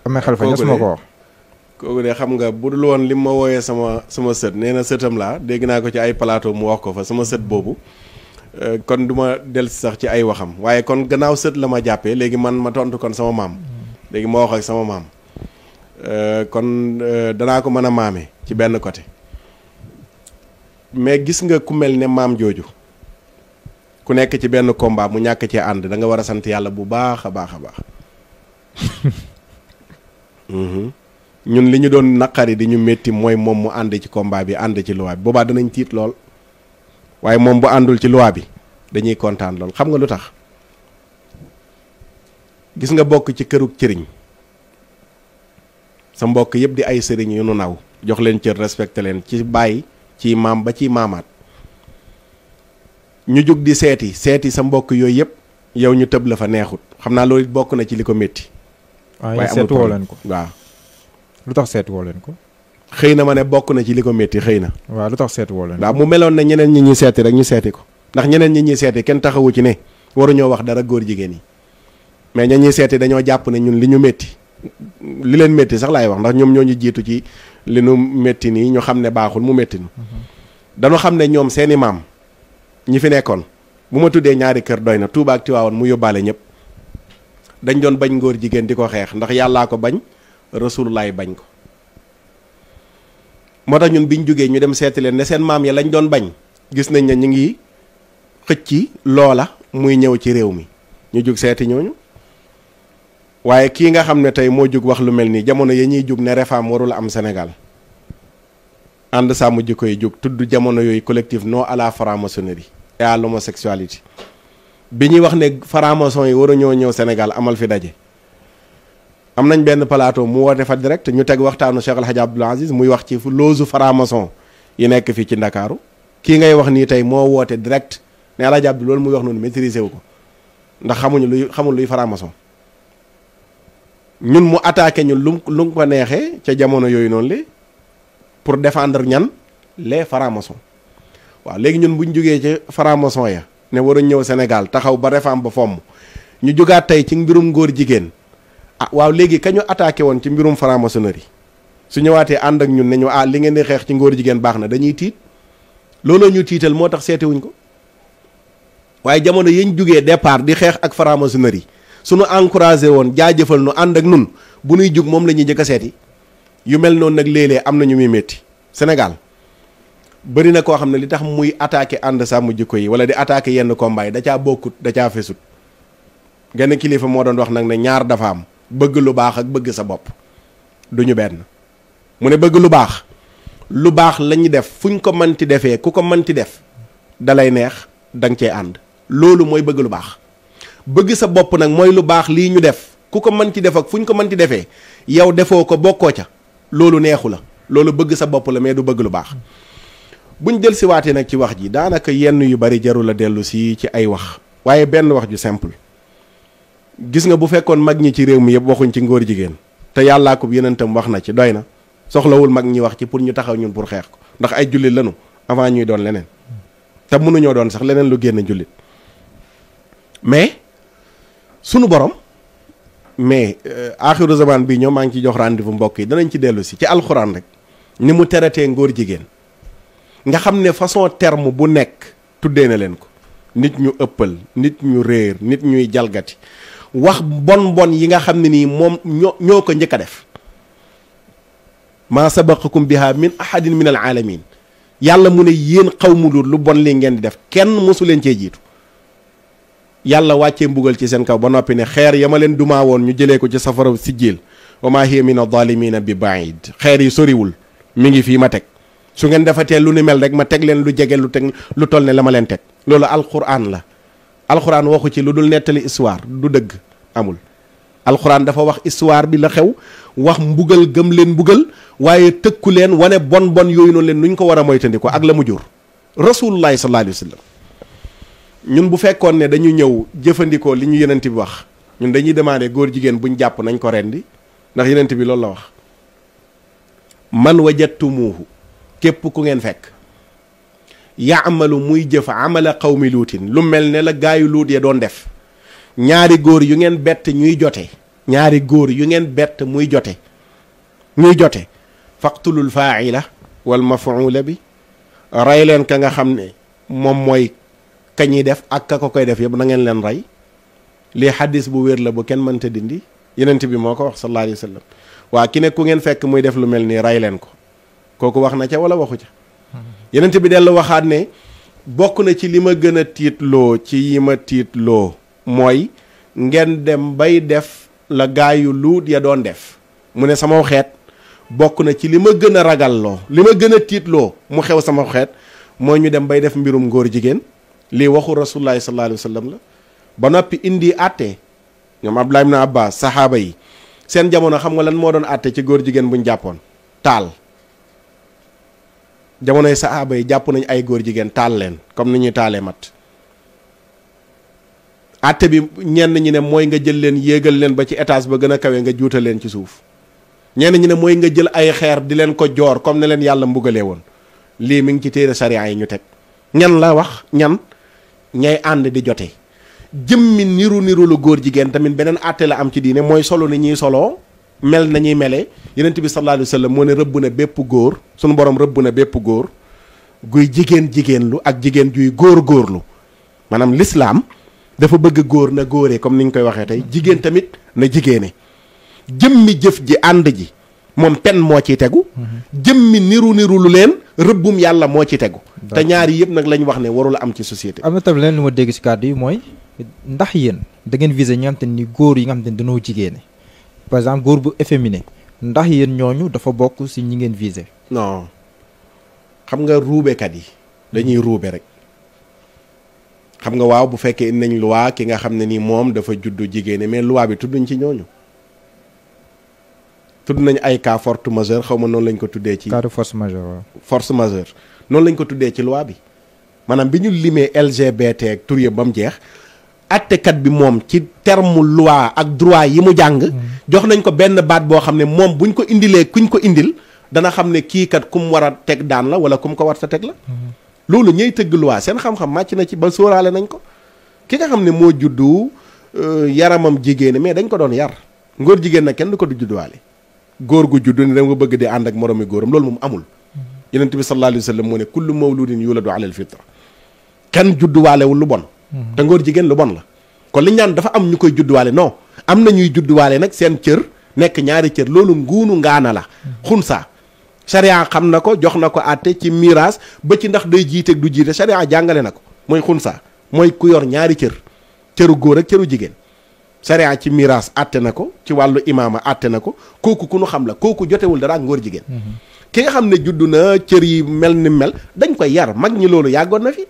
amee Khalifa Niass moo ko wax. kooku de xam nga bu dul woon li ma wooyee sama sët nee na sëtam laa dégg naa ko ci ay plateau mu wax ko fa sama sët boobu kon du ma del si sax ci ay waxam waaye kon gannaaw sët la ma jàppee léegi man ma tontu kon sama maam léegi ma wax ak sama maam kon danaa ko mën a maame ci benn côté mais gis nga ku mel ne maam jooju ku nekk ci benn combat mu ñàkk cee ànd da nga war a sant yàlla bu baax a baax a baax ñun li ñu doon naqari di ñu métti mooy moom mu ànd ci combat bi ànd ci loi bi boobaa danañ tiit lool waaye moom bu àndul ci loi bi dañuy kontaan lool xam nga lu tax gis nga bokk ci kërug cëriñ sa mbokk yëpp di ay sëriñ yu nu naw jox leen cër respecté leen ci bàyyi ci maam ba ci maamaat ñu jug di seeti sa mbokk yooyu yëpp yow ñu tëb la fa neexut xam naa loolu bokk na ci li ko métti waaye seetu woo leen ko waaw lu tax seetu woo leen ko xëy na ma ne bokk na ci li ko métti xëy na waaw lu tax seetu woo leen waaw mu meloon na ñeneen ñi ñuy seeti rek ñu seeti ko ndax ñeneen ñi ñuy seeti kenn taxawu ci ne waruñoo wax dara góor jigéen yi mais ña ñuy seeti dañoo jàpp ne ñun li ñu métti li leen métti sax laay wax ndax ñoom ñoo ñu jiitu ci li nu métti nii ñu xam ne baaxul mu métti nu dañu xam ne ñoom seeni maam ñi fi nekkoon bu ma tuddee ñaari kër doy na Touba ak Tiwaawan mu yóbbaale ñëpp dañ doon bañ ngóor jigéen di ko xeex ndax yàllaa ko bañ rasulullaay bañ ko moo tax ñun biñ jógee ñu dem seeti leen ne seen maam ya lañ doon bañ gis nañ ne ñu ngi xëcc loola muy ñëw ci réew mi ñu jug seeti ñooñu waaye kii nga xam ne tey moo jug wax lu mel nii jamono ya ñuy jug ne réforme warul am Sénégal ànd sàmm jikko yi jug tudd jamono yooyu collectif non à la franc-maçonnerie et à l'homosexualité bi ñuy wax ne franc-maçon yi waruñoo ñëw Sénégal amal fi daje am nañ benn plateau mu woote fa direct ñu teg waxtaanu Cheikh El Hadj Abdoul Aziz muy wax ci loosu franc-maçon yi nekk fii ci Ndakaaru kii ngay wax nii tey moo woote direct ne El Hadj Abdou loolu muy wax noonu maîtriser wu ko ndax xamul luy franc-maçon ñun mu attaqué ñun lu ko neexee ca jamono yooyu noonu li pour défendre ñan les francs-maçons waaw léegi ñun buñ jógee ci franc-maçon ya ne waruñ ñëw Sénégal taxaw ba réforme ba fomm ñu jógaat tey ci mbirum góor jigéen waaw léegi ka ñu attaqué woon ci mbirum franc-maçonnerie su ñëwaatee ànd ak ñun ne ñu li ngeen di xeex ci ngóor jigéen baax na dañuy tiit looloo ñu tiital moo tax seetiwuñ ko waaye jamono yañ jógee départ di xeex ak franc-maçonnerie suñu encouragé woon jaajëfal nu ànd ak nun bu nuy jug moom la ñuy njëkk a seeti yu mel noonu nag léeg-léeg am na ñu muy métti Sénégal bëri na koo xam ne li tax muy attaqué ànd sàmm jikko yi wala di attaqué yenn combat yi da caa bokkut da caa fesut genn kilifa moo doon wax nag ne ñaar dafa am bëgg lu baax ak bëgg sa bopp duñu benn mu ne bëgg lu baax la ñuy def fuñ ko mënti defee ku ko mënti def dalay neex danga cee ànd loolu mooy bëgg lu baax bëgg sa bopp nag mooy lu baax lii ñu def ku ko mënti def ak fu ñu ko mënti defee yow defoo ko bokkoo ca loolu neexu la loolu bëgg sa bopp la mais du bëgg lu baax buñ del si waatee nag ci wax ji daanaka yenn yu bari jarul a dellu si ci ay wax waaye benn wax ju simple gis nga bu fekkoon mag ñi ci réew mi yëpp waxuñ ci ngóor jigéen te yàllaa ko yenentam wax na ci doy na soxlawul mag ñi wax ci pour ñu taxaw ñun pour xeex ko ndax ay jullit lañu avant ñuy doon leneen te mënuñoo doon sax leneen lu génn jullit mais sunu borom mais axiru zaman bi ñoom maa ngi ci jox rendez-vous mbokk yi danañ ci dellu si ci alxuraan rek ni mu teratee ngóor jigéen nga xam ne façon terme bu nekk tuddee na leen ko nit ñu ëppal nit ñu réer nit ñuy jalgati wax bon yi nga xam ne nii moom ñoo ko njëkk a def maa sabaqakum biha min ahadin min al alamin yàlla mu ne yéen xawmu lu bon li ngeen di def kenn mosu leen cee jiitu yàlla wàccee mbugal ci seen kaw ba noppi ne xeer ya ma leen dumaa woon ñu jëlee ko ci safara sijjil wa maa hiya min adh-dhalimina bi ba'id xeer yi soriwul mi ngi fii ma teg su ngeen defatee lu ni mel rek ma teg leen lu jege lu toll ne la ma leen teg loolu alquran la alquran waxu ci lu dul nettali histoire du dëgg amul alquran dafa wax histoire bi la xew wax mbugal gëm leen mbugal waaye tëkku leen wane bon yooyu noonu leen nuñ ko war a moytandiko ak la mu jur rasulullahi sallallahu alayhi wa sallam ñun bu fekkoon ne dañu ñëw jëfandikoo li ñu yenent bi wax ñun dañuy demandé góor jigéen buñ jàpp nañ ko rendi ndax yenent bi loolu la wax man wajadtumuuhu képp ku ngeen fekk yaamalu muy jëf amala qawmi luutin lu mel ne la gaayu luut ya doon def ñaari góor yu ngeen bett ñuy jote ñaari góor yu ngeen bett muy jote faqtulul faa'ila wal maf'ula bi rey leen ka nga xam ne moom mooy ka ñuy def ak ka ko koy def yëpp na ngeen leen rey lii xaddis bu wér la bu kenn mënta dindi yenent bi moo ko wax sallallahu alayhi wa sallam waa ki ne ku ngeen fekk muy def lu mel nii rey leen ko kooku wax na ca wala waxu ca yenent bi dellu waxaat ne bokk na ci li ma gën a tiitloo ci yi ma tiitloo mooy ngeen dem bay def la gaayu luut ya doon def mu ne sama xeet bokk na ci li ma gën a ragalloo li ma gën a tiitloo mu xew sama xeet mooy ñu dem bay def mbirum ngóor jigéen lii waxu rasulullahi sallallahu alayhi wa sallam la ba noppi indi àtte ñoom Abdullah ibn Abbas saxaaba yi seen jamono xam nga lan moo doon àtte ci góor jigéen buñ jàppoon taal jamonoy saxaaba yi jàpp nañ ay góor jigéen taal leen comme ni ñuy taalee mat àtte bi ñenn ñi ne mooy nga jël leen yéegal leen ba ci étage ba gën a kawe nga juutal leen ci suuf ñenn ñi ne mooy nga jël ay xeer di leen ko joor comme ne leen yàlla mbugalee woon lii mi ngi ci téere sariya yi ñu teg ñan la wax ñan ñay ànd di jote jëmmi niru lu góor jigéen tamit beneen àtte la am ci diine mooy solo ni ñuy soloo mel nañuy mele yonent bi sallallahu alayhi wa sallam moo ne rëbb na bépp góor sunu borom rëbb na bépp góor guy jigéenlu ak jigéen juy góorlu maanaam lislaam dafa bëgg góor na góoree comme ni ñu koy waxee tey jigéen tamit na jigéene jëmmi jëf ji ànd ji moom pen moo ciy tegu jëmmi niru lu leen rëbbum yàlla moo ci tegu te ñaari yëpp nag lañ wax ne warul am ci société am na tamit leen lu ma dégg ci kàddu yi mooy ndax yéen da ngeen visé ñi nga xam te ni góor yi nga xam te ni dañoo jigéene par exemple góor bu efféminé ndax yéen ñooñu dafa bokk ci ñi ngeen visé non xam nga ruubekat yi dañuy ruube rek xam nga waaw bu fekkee nañ loi ki nga xam ne ni moom dafa juddu jigéene mais loi bi tudduñ ci ñooñu tudd nañ ay cas force majeure xaw ma noonu lañ ko tuddee ci cas de force majeure waaw force majeure noonu lañ ko tuddee ci loi bi maanaam bi ñu limee LGBT ak tur yëpp ba mu jeex attekat bi moom ci terme loi ak droit yi mu jàng jox nañ ko benn baat boo xam ne moom buñ ko indilee kuñ ko indil dana xam ne kii kat ku mu war a teg daan la wala ku mu ko war sa teg la loolu ñuy tëgg loi seen xam-xam màcc na ci ba sóoraale nañ ko ki nga xam ne moo juddu yaramam jigéen mais dañ ko doon yar ngóor jigéen nag kenn du ko du judduwaale góor gu juddu ni da nga bëgg di ànd ak moromi góoram loolu moom amul yonent bi sallallahu alayhi wa sallam moo ne kullu mawludin yuladu ala al fitra kenn judduwaalewul lu bon te ngóor jigéen lu bon la kon li ñu naan dafa am ñu koy judduwaale non am na ñuy judduwaale nag seen cër nekk ñaari cër loolu nguunu ngaana la xunsa sharia xam na ko jox na ko àtte ci miraas ba ci ndax day jiiteeg du jiite sharia jàngale na ko mooy xunsa mooy ku yor ñaari cëru góor ak cëru jigéen sharia ci miraas àtte na ko ci wàllu imaama àtte na ko kooku ku nu xam la kooku jotewul dara ak ngóor jigéen ki nga xam ne juddu na cër yi mel ni mel dañ koy yar mag ñi loolu yàggoon na fi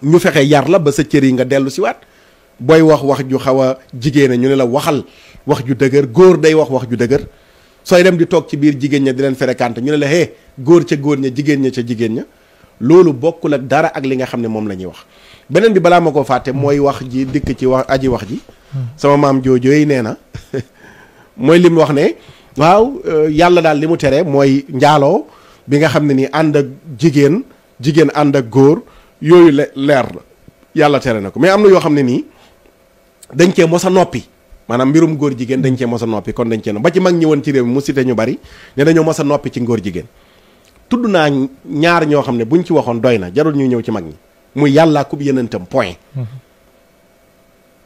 ñu fexe yar la ba sa cër yi nga dellu si waat booy wax ju xaw a jigéene ñu ne la waxal wax ju dëgër góor day wax ju dëgër sooy dem di toog ci biir jigéen ña di leen fréquenté ñu ne la hé góor ca góor ña jigéen ña ca jigéen ña loolu bokkul ak dara ak li nga xam ne moom la ñuy wax beneen bi balaa ma ko fàtte mooy wax ji dikk ci wax aji wax ji sama maam joojooy nee na mooy li mu wax ne waaw yàlla daal li mu tere mooy njaaloo bi nga xam ne nii ànd ak jigéen ànd ak góor yooyu leer la yàlla tere na ko mais am na yoo xam ne nii dañ cee mos a noppi maanaam mbirum góor jigéen dañ cee mos a noppi kon dañ cee ba ci mag ñi woon ci réew mi mu cité ñu bari ne dañoo mos a noppi ci ngóor jigéen tudd naa ñaar ñoo xam ne buñ ci waxoon doy na jarul ñuy ñëw ci mag ñi muy yàllaa kub yenentam point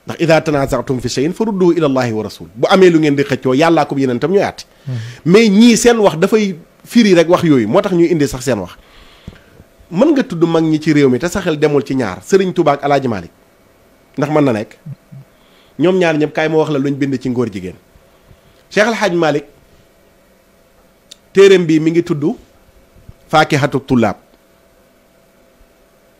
ndax ida tanazatum fi shay'in farudduhu ila allahi wa rasul bu amee lu ngeen di xëccoo yàllaa kub yenentam ñooy àtte mais ñii seen wax dafay firi rek wax yooyu moo tax ñuy indi sax seen wax mën nga tudd mag ñi ci réew mi te sa xel demul ci ñaar Sëriñ Tuubaa ak Alaaji Maalik ndax mën na nekk ñoom ñaar ñëpp kaay ma wax la luñ bind ci ngóor jigéen Cheikh Al Hadj Malick téereem bi mi ngi tudd Faakihatu Tullaab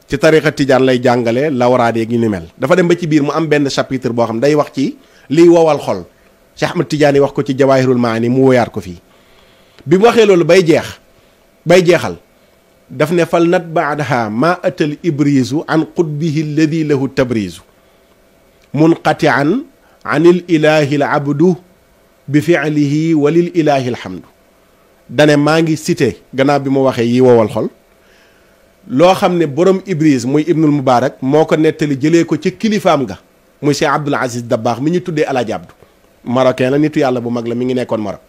ci tariqa tijaan lay jàngale lawraade gi ni mel dafa dem ba ci biir mu am benn chapitre boo xam day wax ci liy wowal xol Cheikh Ahmad Tidiane wax ko ci Jawaahirul Maani mu woyaat ko fii bi mu waxee loolu bay jeexal daf ne fal nat baadaha ma atal ibrisu an qutbihi alladi lahu tabrisu munqatian an il ilahi l abdu bi fiilihi wa lil ilahi alhamdu dane maa ngi cité gannaaw bi mu waxee yi wowal xol loo xam ne borom ibris muy ibnul mubarak moo ko nettali jëlee ko ci kilifaam ga muy Cheikh Abdoul Aziz Dabakh mi ñu tuddee Alaaji Abdu marocain la nitu yàlla bu mag la mi ngi nekkoon Maroc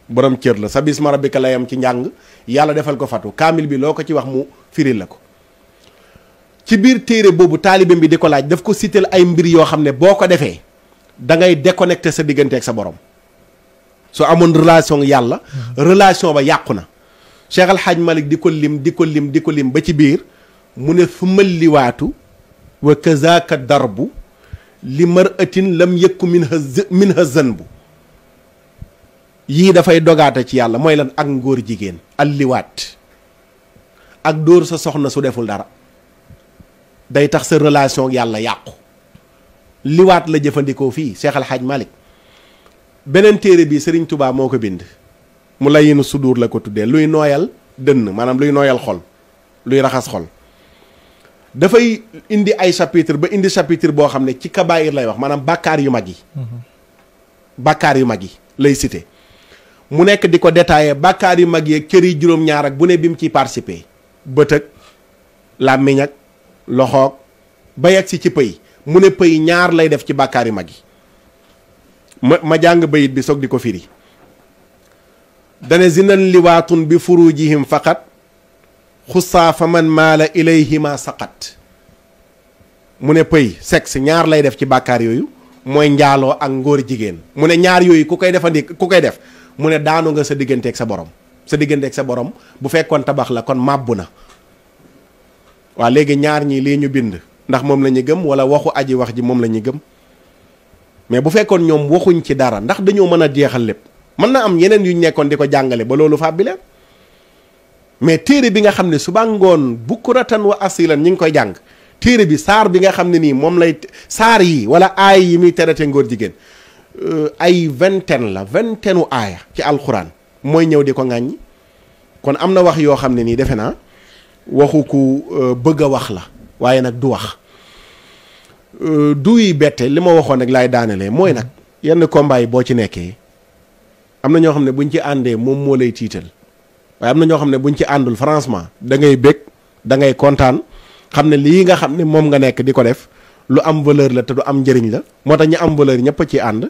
borom cër la sa bis rabbika la yam ci njàng yàlla defal ko fatu kaamil bi loo ko ci wax mu firil la ko ci biir téere boobu taalibe bi di ko laaj daf ko citeel ay mbir yoo xam ne boo ko defee da ngay déconnecté sa diggante ak sa borom soo amoon relation yàlla relation ba yàqu na Cheikh Al Hadj Malick di ko lim ba ci biir mu ne fumal liwaatu wa kazaka darbu li maratin lam yëkku minha zanbu yii dafay dogaate ci yàlla mooy lan ak ngóor jigéen al liwaat ak dóor sa soxna su deful dara day tax sa relation ak yàlla yàqu liwaat la jëfandikoo fii Cheikh Al Hadj Malick beneen téere bi Serigne Touba moo ko bind mu layinu sudur la ko tuddee luy nooyal dënn maanaam luy nooyal xol luy raxas xol dafay indi ay chapitre ba indi chapitre boo xam ne ci kabaayir lay wax maanaam bàkkaar yu mag yi bàkkaar yu mag yi lay cité mu nekk di ko détaillé bàkkaar yu mag yi ak cër yi juróom-ñaar ak bu ne bi mu ciy participé bët ak làmmiñ ak loxoog ba yegg si ci pëy mu ne pëy ñaar lay def ci bàkkaar yu mag yi ma jàng bayit bi soog di ko firi dane zinan liwaatun bi furujihim faqat xusaa fa man maala ilayhima saqat mu ne pëy sexe ñaar lay def ci bàkkaar yooyu mooy njaaloo ak ngóor jigéen mu ne ñaar yooyu ku koy def mu ne daanu nga sa digganteeg sa borom bu fekkoon tabax la kon màbbu na waa léegi ñaar ñi lii ñu bind ndax moom la ñu gëm wala waxu aji wax ji moom la ñu gëm mais bu fekkoon ñoom waxuñ ci dara ndax dañoo mën a jeexal lépp mën na am yeneen yuñ nekkoon di ko jàngale ba loolu fàbbi leen mais téere bi nga xam ne suba ngoon bukuratan wa asilan ñi ngi koy jàng téere bi saar bi nga xam ne nii moom lay saar yi wala aay yi muy terate ngóor jigéen ay vingtaine u aaya ci alxuraan mooy ñëw di ko ŋàññi kon am na wax yoo xam ne nii defe naa waxu ku bëgg a wax la waaye nag du wax duy bette li ma waxoon rek laay daanelee mooy nag yenn combat yi boo ci nekkee am na ñoo xam ne buñ ci àndee moom moo lay tiital waaye am na ñoo xam ne buñ ci àndul franchement da ngay bég da ngay kontaan xam ne lii nga xam ne moom nga nekk di ko def lu am valeur la te du am njëriñ la moo tax ñu am valeur ñëpp a ci ànd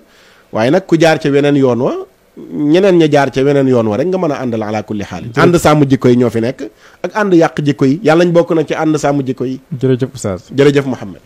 waaye nag ku jaar ca weneen yoon wa ñeneen ña jaar ca weneen yoon wa rek nga mën a àndal ala kulli xaal ànd sàmm jikko yi ñoo fi nekk ak ànd yàq jikko yi yàlla ñu bokk na ci ànd sàmm jikko yi jërëjëf Oustaz jërëjëf Mouhamed